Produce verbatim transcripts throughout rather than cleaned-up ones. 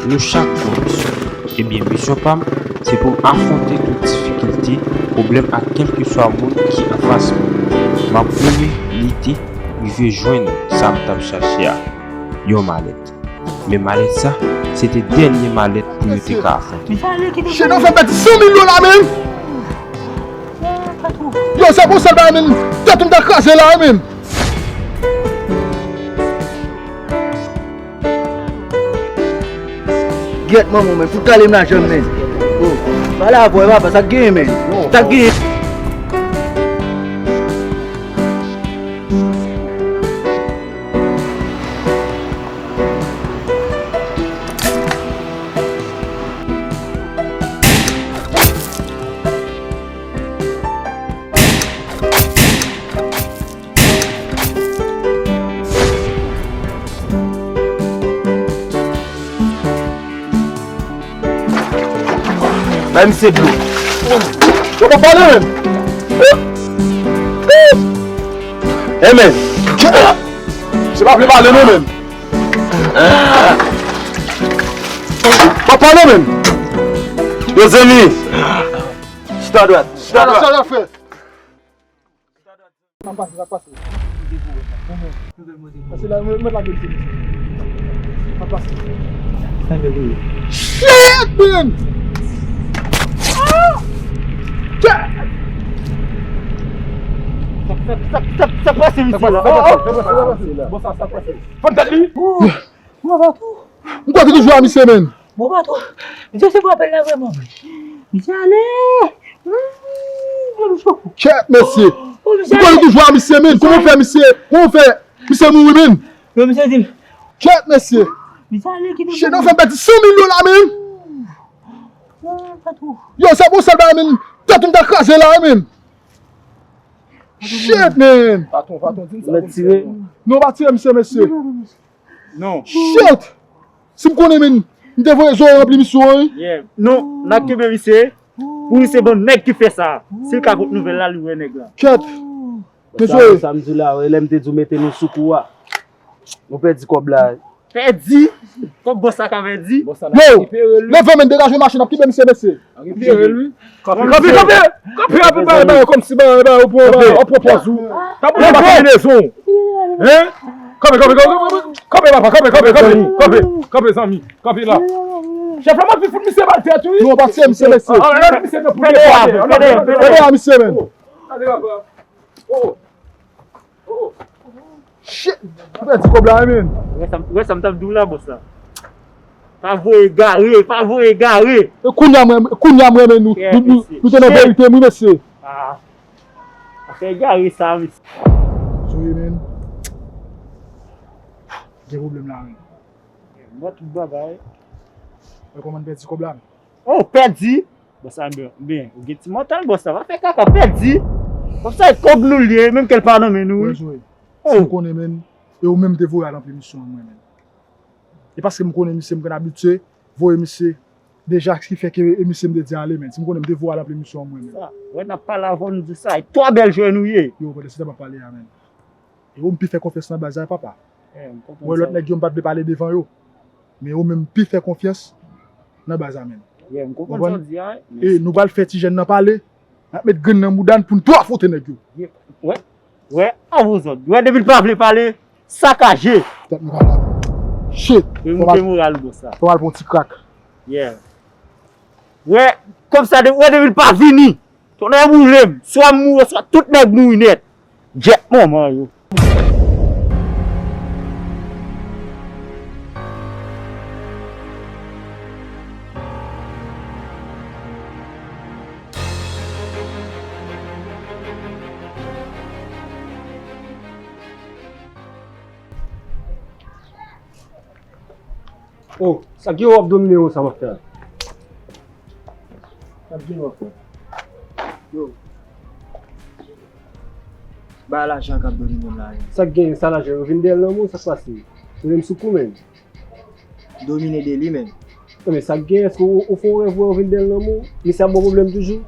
Nou chak gon misyon. Ebyen, misyon pa m, se pou m afwonte tout difikilte, pwoblèm ak kèlkeswa moun ki anfas mwen. M ap goumen, lite, rive jwenn sa m t ap chache a, yon malèt. Men malèt sa, se te dènye malèt pou yo te ka afwonte. Shit, nou fè pèdi san mil dola, menm! Yo, se pou sèl bagay, menm. Tèt m ta kraze la, menm. Gyèt manman w, men, fout kale m lajan m, men. Oh, pale avè w, papa, sa k genyen, men? Sa k genyen? Bay misye dlo. Yo pa pale menm. Hey, men. Se pa vle pale non menm. Pa pale menm. Yo zanmi. Chita dwat. Chita dwat. Sa pase, sa pase. Pase la, mwen, mwen lage l, sa pase. Shit, man! Ah! Shit! Sa, sa, sa, sa, sa pase, misye la. Sa pase, sa pase, sa pase. Bon, sa, sa pase. Fòn tèt li. Mwen pa tou. M kwè ki toujou a misye, menm. Mwen pa tou. Misye se pou apèl la vrèman. Misye ale. Kèt, mesye. M kwè ki toujou a misye, menm. Kòman w fè, misye? Kòman w fè? Misye mouri, menm. Yo, misye di. Kèt, mesye. Misye ale kite. Shit, nou fè m pèdi san mil dola, menm. Mwen pa tou. Yo, se pou sèl bagay, menm. Tèt m ta kraze la, menm. Shit, man. Patwon, patwon, di m sa. Mèt tire. Non, pa tire misye, mesye. Non. Shit! Si m konnen, men, m te voye Zoe ranpli misyon an, wi. Yeah. Non, n a kenbe misye. Pou misye bon nèg ki fè sa. Si l ka kout nouvèl la, li wè nèg la. Kèt. Men Zoe. Sa m di w la, wè, lè m te di w mete nou sou kou a. Nou pèdi kòb la. Pèdi? Kòb bòs la ka pèdi? Yo, leve men, degaje machin, n ap kenbe misye, mesye. Kanpe, kanpe, kanpe, kanpe, kanpe, bagay, bagay, kòmsi bagay, bagay, ou pran, bagay, ou pran pòz ou. Kanpe, kanpe, kanpe, kanpe, kanpe, kanpe, kanpe, kanpe, papa, kanpe, kanpe, kanpe, kanpe, kanpe, zanmi, kanpe la. Chèf la, m ap fout misye bal tèt, wi. Non, pa tire misye, mesye. Ah, lè misye nan pou fè de, fè de, fè de a misye, men. Gade, papa. Oh. Shit! Ou pèdi kòb la, wi, men. Wè sa, wè sa m t ap di w la, bòs la. Pa voye gare, pa voye gare. E kounye a mwen, kounye a mwen, men nou, nou, nou, nou te nan verite, wi, mesye. Ah. Afè gare sa, mesye. Zoe, men. Gen pwoblèm la, men. Mwen tout bagay. Wè kòman n pèdi kòb la, men. Oh, pèdi? Bòs la byen, byen. Ou gen ti mantal, bòs la. Pa fè kaka, pèdi. Kòmsa e kòb nou l ye, menm ke l pa nan men nou, wi. Wè, Zoe. Oh. Si m konnen, men, e ou menm te voye al ranpli misyon an, mwen, men. E paske m konnen misye, m konn abitye voye misye deja, ki fè ke e misye m te di ale, men. Si m konnen, m te voye al ranpli misyon an, mwen, men. Sa, wè, n ap pale avè w, nou di sa. E twa bèl jwè nou ye. Yo, pandan se tan m ap pale a, men. E ou m pi fè konfyans nan baz la, papa. Wè, lòt nèg yo m pa t vle pale devan yo. Men ou menm pi fè konfyans nan baz la menm. Yeah, m konprann sa w di a, wi. E nou pral fè ti jèn nan pale. N ap met grenn nan mouda n pou n tou afwonte nèg yo. Yeah. Wè, wè, a vozòd. Wè, depi l pa vle pale, sakaje. Tèt nou pa la. Shit. Remoute moral bòs la. Fò m al pran yon ti krak. Yeah. Wè, kòmsa, wè, depi l pa vini. Tonnè boule m, swa m mouri, swa tout nèg mouri nèt. Gyèt manman yo. Oh, sa k gen w ap domine yo sa m ap fè a? Sa k gen w ap fè? Yo. Ba lajan k ap domine m la, yo. Sa k gen, sa lajan yo vin dèyè l nan men w, sa k pase? Ou menm sou kou menm. Domine de li menm. Non, men sa k gen, èske ou, ou fè yon rèv wè yo vin dèyè l nan men w? Misye ap ba w pwoblèm toujou?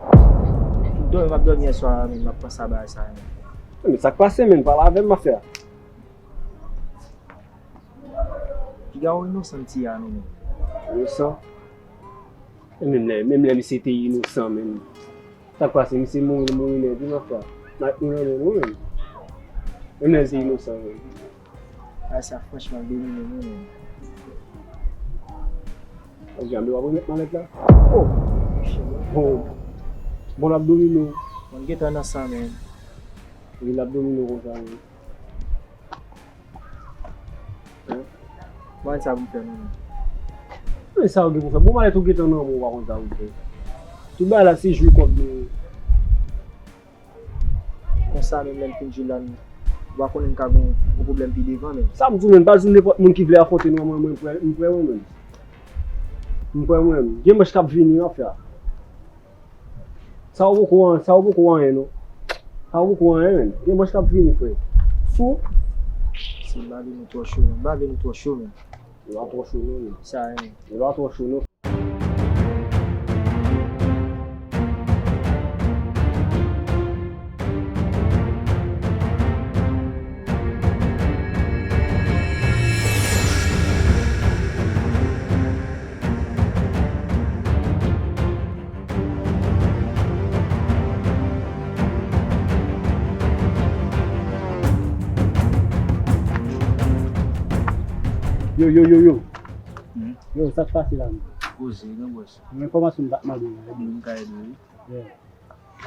Tout dòmi m ap dòmi yèswa a, menm, m ap panse a bagay sa a, menm. Non, men sa k pase, menm, pale avè m, mafya. Piga w inosan m tiye a, non, men. Inosan. E menm lè, menm lè misye te inosan menm. Sa k pase, misye mouri, li mouri nèt, wi, mafya. Nèt nou nan men nou menm. Menm lè misye inosan menm. Ay, sa franchman domine nou menm. Ou janbe w ap remèt malèt la? Oh! Bon, bon, l ap domine w. Mwen gentan nan san menm. Wi, l ap domine w konsa menm. Hein? Mwen sa pou m fè menm. Men sa w gen pou fè. Bon, malèt ou gentan nan men w, ou pa konn sa pou w fè. Tout bagay la se jwi kòb nou. Konsa menm lè n fin jwi la, n, ou pa konnen n ka gen yon pwoblèm pi devan menm. Sa m di w menm, pa di nenpòt moun ki vle afwonte nou, mwen, mwen prè, m prè mwen menm. M prè mwen menm. Gen manch k ap vini, mafya. Sa w poko an-, sa w poko anyen non. Sa w poko anyen menm. Gen manch k ap vini, frè. Fou. Se bave nou twò cho menm. Bave nou twò cho menm. Yo pa twò cho non menm. Sa menm. Yo pa twò cho non. Yo, yo, yo, yo. Hmm? Yo, sa k pase la menm? Koze, non, bòs. Yon enfòmasyon m t ap mande w la. Mwen ka ede w, wi. Yeah.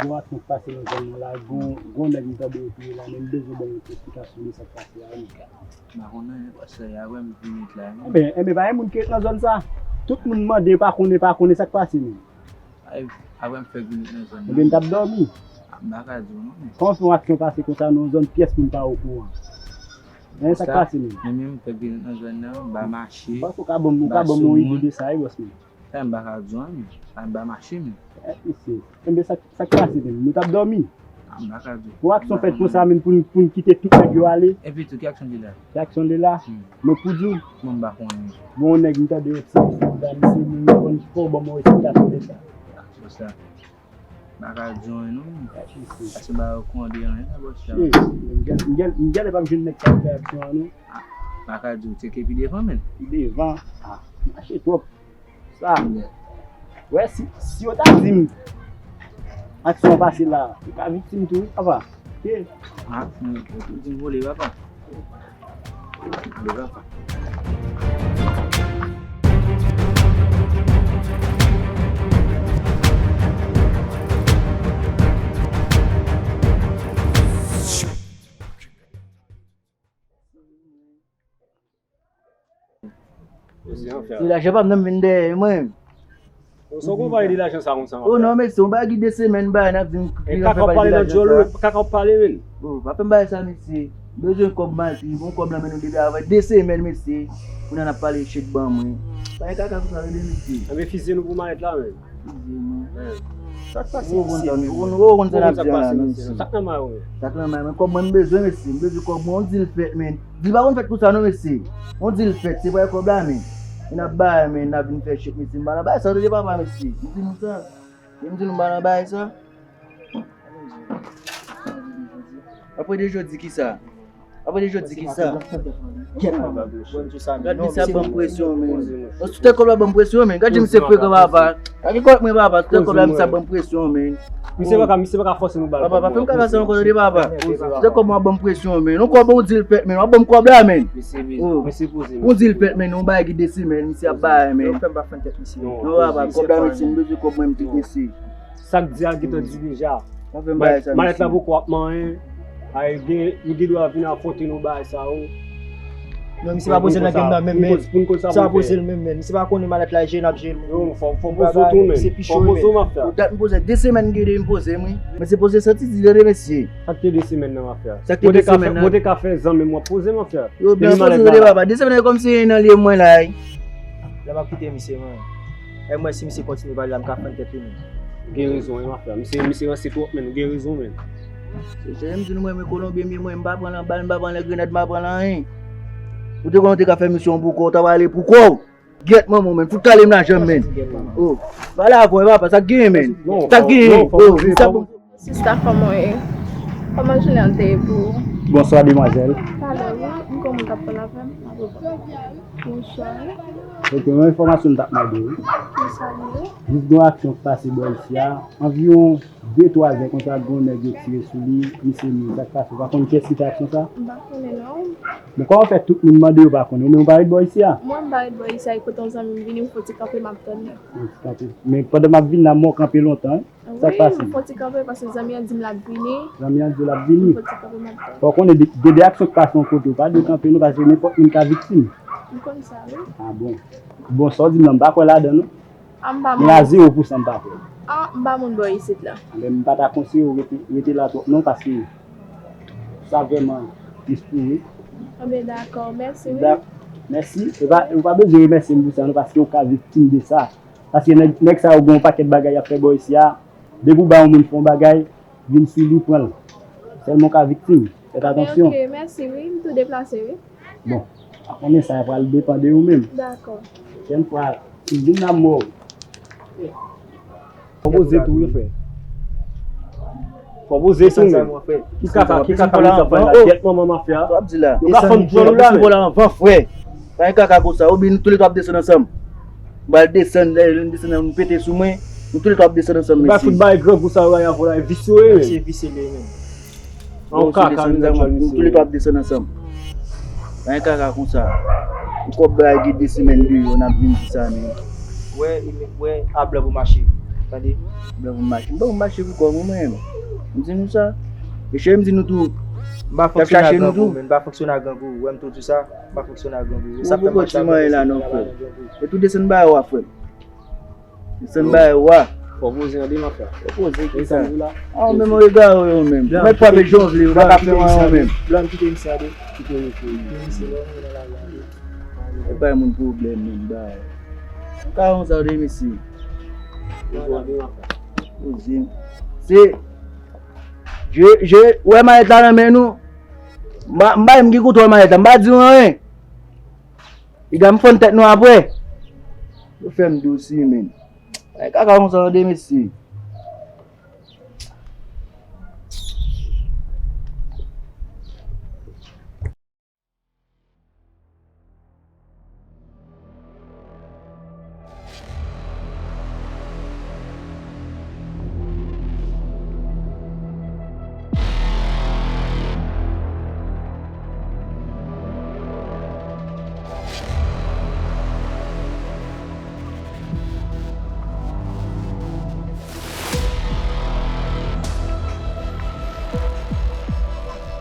Gon aksyon k pase nan zòn nan la, gon, gon nèg m tande yo touye la, men m bezwen ban yon ti esplikasyon de sa k pase a, wi. M pa konn anyen, paske apre m vin la, wi. Enben, enben, pa gen moun ki ret nan zòn sa. Tout moun mande, pa konnen, pa konnen sa k pase menm. Ay, apre m fèk vin nan zòn nan. Enben, m t ap dòmi. A, m pa ka di w non. Kòman fè yon aksyon pase konsa nan yon zòn pyès moun pa okouran? Men sa k pase menm? Men menm m fèk vin nan zòn nan, m pa mache. M panse w ka ban m, ou ka ban m yon ide de sa, wi, bòs menm. Sa m pa ka di w, men. Sa m pa mache, men. Eh, mesye. Enben, sa, sa k pase menm? Nou t ap dòmi. A, m pa ka di w. Yon aksyon fèt konsa menm pou n, pou n kite tout nèg yo ale. Epi tou, ki aksyon de la? Ki aksyon de la? Hmm. Men pou di w. Mwen, m pa konnen. Bon, nèg, m tande yo ti, ti, ti, misye, m konn fò ban m yon esplikasyon de sa. Aksyon sa. M pa ka di w anyen non. Paske m pa okouran de anyen la, bòs la. M gen, m gen, m genlè p ap jwenn nèg k ap fè aksyon an non. Ah, m pa ka di w, tcheke pi devan, menn. Pi devan? Ah, mache twòp. Sa. Wè, si, si yo ta di m aksyon an pase la, ou ka viktim tou, wi, papa. Ok. Ah, ou di m vole, papa. Di lajan pa m nan m vin dèyè mwen. Sa w konn pale de lajan sa konsa? Oh non, mesye, yon bagay ki de semèn bagay n ap di m. E kaka w pale nan djòl ou, kaka w pale, menn. Oh, pa fè m bagay sa, mesye. M bezwen kòb, m al pi bon kòb nan men nou depi avan de semèn, mesye. Kounye a n ap pale chèk ban mwen. Pa gen kaka konsa rele, mesye. Enben, fize nou pou malèt la, menn. Fize mwen. Sa k pase isit, menn? Ou konn sa n ap di la, mesye. Sa k nan may ou, menn? Sa k nan may mwen, kòb mwen m bezwen, mesye. M bezwen kòb mwen, yon dil fèt, menn. Di pa konn fèt konsa non, mesye. On dil fèt, se pa kòb la, men. E n ap bay, men, n ap vin fè chèk, mesye. M pa nan bay sa, tande papa, mesye. M di nou sa. M di nou m pa nan bay sa. Apre de jodi, kisa? Apre de jodi, kisa? Gad misye ap ban m presyon, men. Sou tèt kòb la ban m presyon, men. Gad jan misye frekan, papa. Gade kòb mwen, papa, sou tèt kòb la misye ap ban m presyon, men. Misye pa ka, misye pa ka fòse nou ba l kòb mwen. Papa, pa fè m kaka sa ankò, tande, papa. Sou tèt kòb mwen ap ban m presyon, men. Non, kòb mwen, yon dil fèt, men. W ap ban m kòb la, men. Yon dil fèt, men. Yon bagay ki de semèn, misye ap bay, men. Non, papa, kòb la, mesye, m bezwen kòb mwen, m te kese. Sa k di a gentan di deja. Malèt la poko ap manyen. Ay, gen, nou gen dwa vin afwonte nou bagay sa yo. Non, misye pa poze nan game nan menm, men. Misye pa poze l menm, men. Misye pa konnen malèt la jere n ap jere l. Non, fò, fò poze w tou, men. Fò poze w, mafya. Dat m poze, de semèn m gen de m poze m, wi. Men se poze santi di tande, mesye. Sa k te de semèn nan, mafya? Sa k te de semèn nan? Mwen te ka fè zanmi m, w ap poze, mafya. Yo, byen poze, tande, papa. De semèn nan, kòmsi nan lye mwen la, wi. Lè m ap kite misye, mwen. E mwen, si misye kontinye pale la, m ka fann tèt li, menn. Ou gen rezon, wi, mafya. Misye, misye ranse twòp, menn. Ou gen rezon, menn. Se, se, m di nou, mwen, mwen Kolonbyen, men mwen, m pa pran nan bal, m pa pran nan grenad, m pa pran nan anyen. Ou te konnen w te ka fè misyon pou kò w, w ta pale pou kò w. Gyèt manman w, menn. Fout kale m lajan m, menn. Oh, pale avè w, papa, sa k genyen, menn? Sa k genyen? Oh, sa bon. Sista, kòman w ye? Kòman jounen an te ye pou ou? Bonswa, demwazèl. Talè, wi, m gon moun k ap pale avè m. Bonswa. Ok, yon enfòmasyon m t ap mande w. Jis gen yon aksyon k pase bò isi a. Anviwon de twa zè konsa, gen yon nèg yo tire sou li, misye mouri. Sa k pase? Ou pa konn kiyès ki fè aksyon sa? M pa konnen non. Men kòman fè tout moun mande yo pa konnen? Ou menm ou pa ret bò isi a? Mwen m pa ret bò isi a, e kote yon zanmi m vini, m fè yon ti kanpe, m ap tann li. Yon ti kanpe. Men pandan m ap vin la, m wè w kanpe lontan, wi. Sa k pase? Wi, m fè yon ti kanpe paske zanmi an di m l ap vini. Zanmi an di w l ap vini? M fè yon ti kanpe, m ap tann. Fò w konnen, de, de, de aksyon k pase yon kote, ou pa dwe kanpe non, paske nenpòt moun ka viktim. M konn sa, wi. Ah bon. Bon, sa w di m nan, m pa kwè ladan non. Ah, m pa moun. Mwen a zewo pousan m pa kwè. Ah, m pa moun bò isit la. Anben, m pa ta konseye w rete, rete la twòp non, paske sa vrèman tris pou ou. Anben, dakò, mèsi, wi. Da-, mèsi. E pa, ou pa bezwen remèsye m pou sa non, paske ou ka viktim de sa. Paske nèg, nèg sa yo gen yon pakèt bagay y ap fè bò isi a. Depi w ba yon moun fè yon bagay, vin sou li, pran l. Sèlman w ka viktim. Fèt atansyon. Ok, mèsi, wi. M tou deplase, wi. Bon, pa konnen sa pral depann de ou menm. Dakò. Pwochèn fwa, si m vin la m wè w. Fò poze tou, wi, frè. Fò poze tou, men. Ki kaka, ki kaka, gyèt manman mafya. Sa w ap di la? Yo ka fann pran nou la, men. Anvan, frè. Pa gen kaka konsa. Oubyen nou toulède ap desann ansanm. M pral desann, lè nou desann, nou pete sou mwen. Nou toulède ap desann ansanm, mesye. Ba fout bay grangou sa yo la, y ap vòlè, visye yo ye. Se visye li menm. An kaka, nou desann ansanm, nou toulède ap desann ansanm. Pa gen kaka konsa. Yon kòb bagay gen de semèn deyò, n ap vin di sa, men. Wè, wè, a blan pou mache. Tande? Blan pou mache. M pa pou mache pou kò mwen, mwen menm. M di nou sa. E cheri m di nou tou. M pa fonksyone ak grangou, men m pa fonksyone ak grangou. Wè m tou di sa, m pa fonksyone ak grangou. Ou poko di m anyen la non, frè. E tou desann ba yo a, frè. Desann ba yo a. Fò poze an de mafya. Fò poze ki sa? Ah, ou menm ou egare ou menm. Ou mèt frape jan w vle, ou pa ka fè anyen ou menm. Blan, kite misye a de. Kite misye. Kite misye, lè w nan lari a de. E bay moun pwoblèm menm, bay. Ou ka yon sa de mesye. Poze. Se, je, je, ou wè malèt la nan men nou? M pa, m pa menm ki kontwòl malèt la, m pa di w anyen. Piga m fann tèt nou apre. Yo fè m dousi, men. Ay, kaka konsa tande, mesye.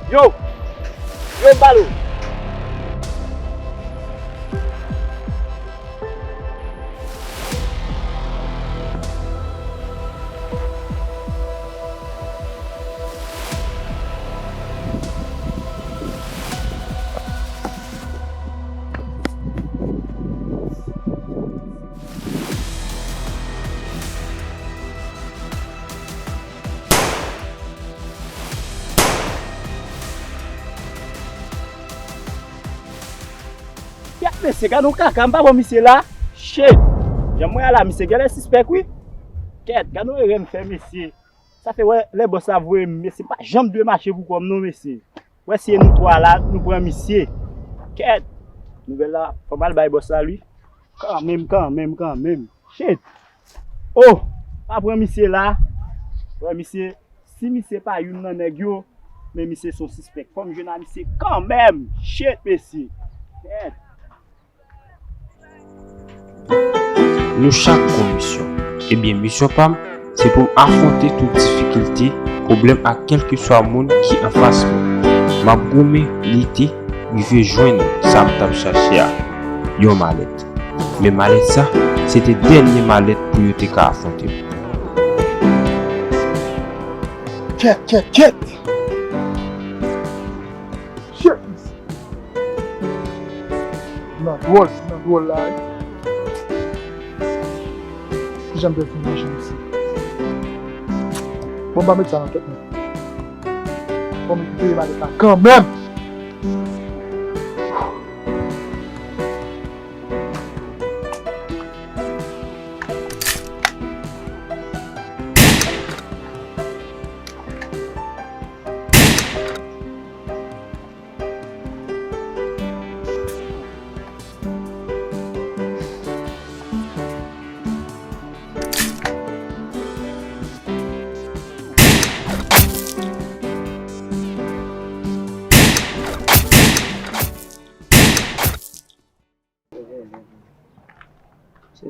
Yo! Yo, balo! Kèt, mesye, gade yon kaka, m pa wè misye la. Shit! Jan m wè a la, misye genlè sispèk, wi. Kèt, gade yon erè m fè, mesye. Sa fè wè lè bòs la voye m, mesye, m pa janm dwe mache pou kò m non, mesye. Wè si e nou twa la, nou pran misye. Kèt! Nouvèl la, fò m al bay bòs la, wi. Kanmenm, kanmenm, kanmenm. Shit! Oh! Pa pran misye la. Wè, misye, si misye pa youn nan nèg yo, men misye se yon sispèk. Fò m jwenn a misye kanmenm. Shit, mesye. Kèt! Nou chak gon misyon. Ebyen, misyon pa m, se pou m afwonte tout difikilte, pwoblèm ak kèlkeswa moun ki anfas mwen. M ap goumen, lite, rive jwenn sa m t ap chache a, yon malèt. Men malèt sa, se te dènye malèt pou yo te ka afwonte m. Kèt, kèt, kèt! Shit! Nan dwòl, nan dwòl la, wi. Kijan m te fin manje misye? Bon, m pa met sa nan tèt mwen. Fò m peye malèt la kanmenm!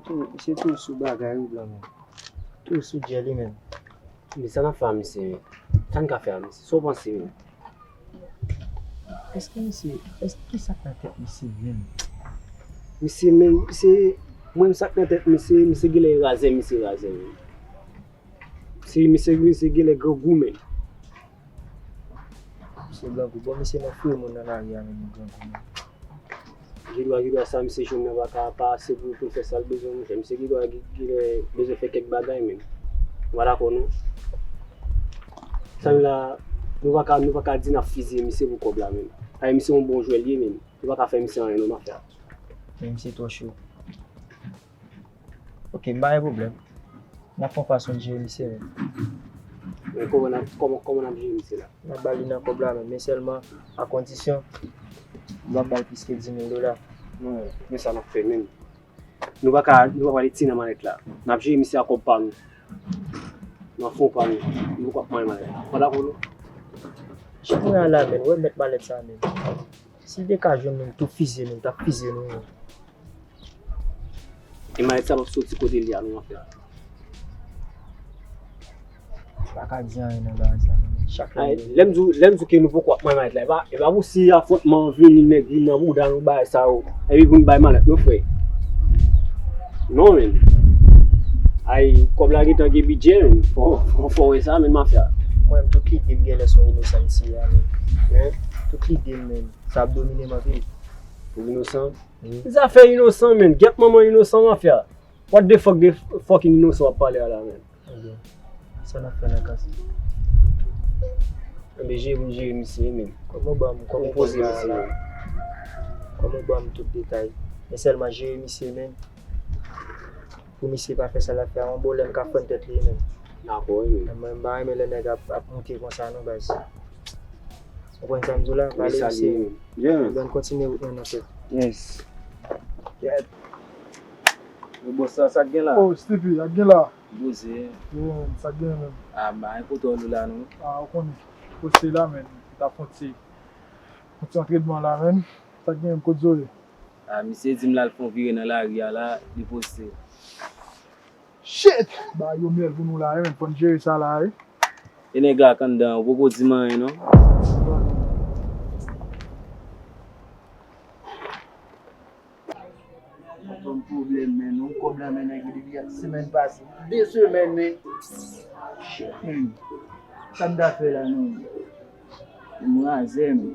Misye tou sou bagay wi, blan, men. Tou sou djèl li, men. Men sa n ap fè a misye, men? Sa n ka fè a misye? Sa w panse, men? Èske misye, èske ki sa k nan tèt misye menm? Misye menm, misye, mwen sa k nan tèt misye, misye genlè razè, misye razè menm. Si misye, misye genlè grangou menm. Misye grangou. Bon, misye nan foure moun nan lari a menm, grangou menm. Gen dwa, gen dwa sa misye jwenn nan pa ka, pa ase pou, pou l fè sa l bezwen, monchè. Misye gen dwa gen, gen, bezwen fè kèk bagay menm. Ou pa dakò non? Sa menm la, nou pa ka, nou pa ka di n ap fizye misye pou kòb la menm. Ay, misye yon bon jwè l ye menm. Nou pa ka fè misye anyen non, mafya. Men misye twò cho. Ok, m pa gen pwoblèm. N ap fè yon fason n jere misye menm. Men kòman n ap, kòman, kòman n ap jere misye la? N ap ba li nan kòb la menm, men sèlman a kondisyon m ap ba l plis ke dis mil dola. Non, men sa n ap fè menm. Nou pa ka, nou pa pale ti nan malèt la. N ap jere misye a kòb pa nou. N ap fè yon pa nou. Nou poko ap manyen malèt la. Ou pa dakò non? Jan mwen a la menm, wè mèt malèt sa menm. Si l te ka jwenn nou, m tou fizye nou, m t ap fizye nou menm. E malèt sa p ap soti kote l ye a non, mafya. Pa ka di anyen nan bagay sa non. Chak lè. Ay, lè m di w, lè m di w ke nou poko ap manyen malèt la, e pa, e pa pou si afwontman vini, nèg vin nan bouda nou, bagay sa yo, epi pou n bay malèt nou, frè. Non, men. Ay, kòb la gentan gen bidjè, men. Fò, fò, fò wè sa, men, mafya. Mwen, tout lide m genlè se yon inosan misye a, men. Hein? Tout lide m, men. Sa ap domine m anpil. Ou inosan? Wi. Zafè inosan, men. Gyèt manman inosan, mafya. What the fuck, the fucking inosan w ap pale a la, men? Ebyen, sa n ap fè nan ka sa? Ebyen, jere pou n jere misye, men. Kòman w ban m, kòman w poze misye, men? Kòman w ban m tout detay? Men sèlman jere misye, men. Pou misye pa fè sa l ap fè a, yon bolè m ka fann tèt li, men. Dakò, wi, men. Mwen, m pa renmen lè nèg ap, ap moute konsa, non, baz. Ou konprann sa m di w la? Pale misye. Byen. Ann kontinye wout nou nan tèt. Yes. Kèt. Yo, bòs, sa, sa k gen la? Oh, Stevie, sa k gen la? Poze. Yeah, sa k gen menm? Ah, m pa gen kote w la, non. Ah, ou konnen. Poste la, men. M ta fè yon ti, yon ti antrenman la, men. Sa k gen menm, kot Zoe? Ah, misye di m l al fè yon vire nan lari a la, li poste. Shit! Ba yo myèl pou nou la, wi, men, fò n jere sa la, wi. E nèg la k anndan an, ou poko di m anyen, non? Ban m pwoblèm, men, non, kòb la, men, nèg yo depi semèn pase. De semèn, men. Shit, men. Sa m ta fè la, non? M razè, men.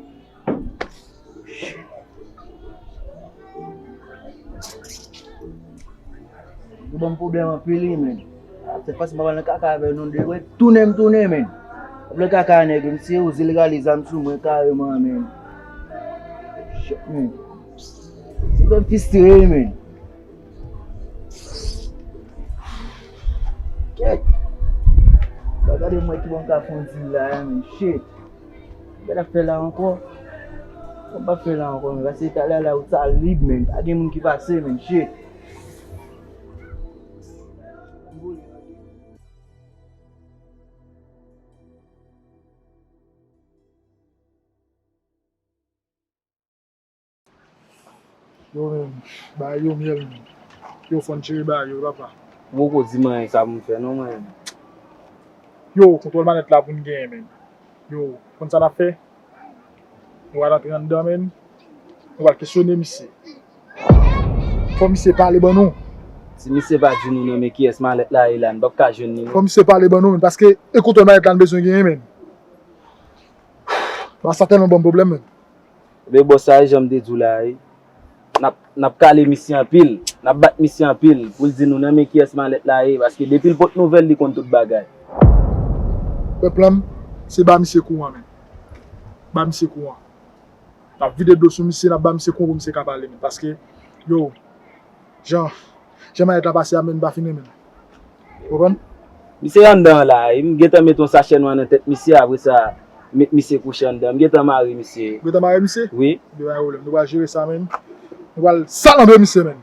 Yo ban m pwoblèm anpil, wi, men. Sèt fwa si m pa pral nan kaka avè nou de, wè, tounen m tounen, men. Ap nan kaka nèg, misye oze l rale zam sou mwen kareman, men. Shit, men. Se fè m fistre, wi, men. Kèt. Ba gade mwen ki bon ka fè yon dil la, men. Shit. Gade ap fè la ankò. Bon, m p ap fè la ankò, men, paske talè a la wout sa lib, men. Pa gen moun ki pase, men. Shit. Yo menm, bay yo myèl menm. Yo fò n jere bay yo, papa. Ou poko di m anyen sa pou m fè non, mwen. Yo, kontwòl malèt la pou n genyen menm. Yo, konn sa n ap fè? Nou pral antre anndan menm. Nou pral kesyone misye. Fò misye pale ban nou. Si misye pa di nou nan men kiyès malèt la ye la, n p ap ka jwenn li non. Fò misye pale ban nou menm, paske e kontwòl malèt la n bezwen genyen menm. Ba sa tèlman ban m pwoblèm menm. Ebyen bòs, sa e jan m te di w la wi. N ap, n ap kale misye anpil, n ap bat misye anpil pou l di nou nan men kiyès malèt la ye, paske depi l pot nouvèl li konn tout bagay. Wè plan m, se ba misye kouran menm. Ba misye kouran. N ap vide dlo sou misye, n ap ba misye kouran pou misye ka pale menm, paske yo, jan, jan malèt la pase a menm, m pa fin renmen l. Ou konprann? Misye anndan an la, m gentan met yon sachè nwa nan tèt misye, apre sa, met misye kouche anndan. M gentan mare misye. Ou gentan mare misye? Wi. Ebyen pa gen pwoblèm, nou pral jere sa menm. Nou pral salanbre misye menm.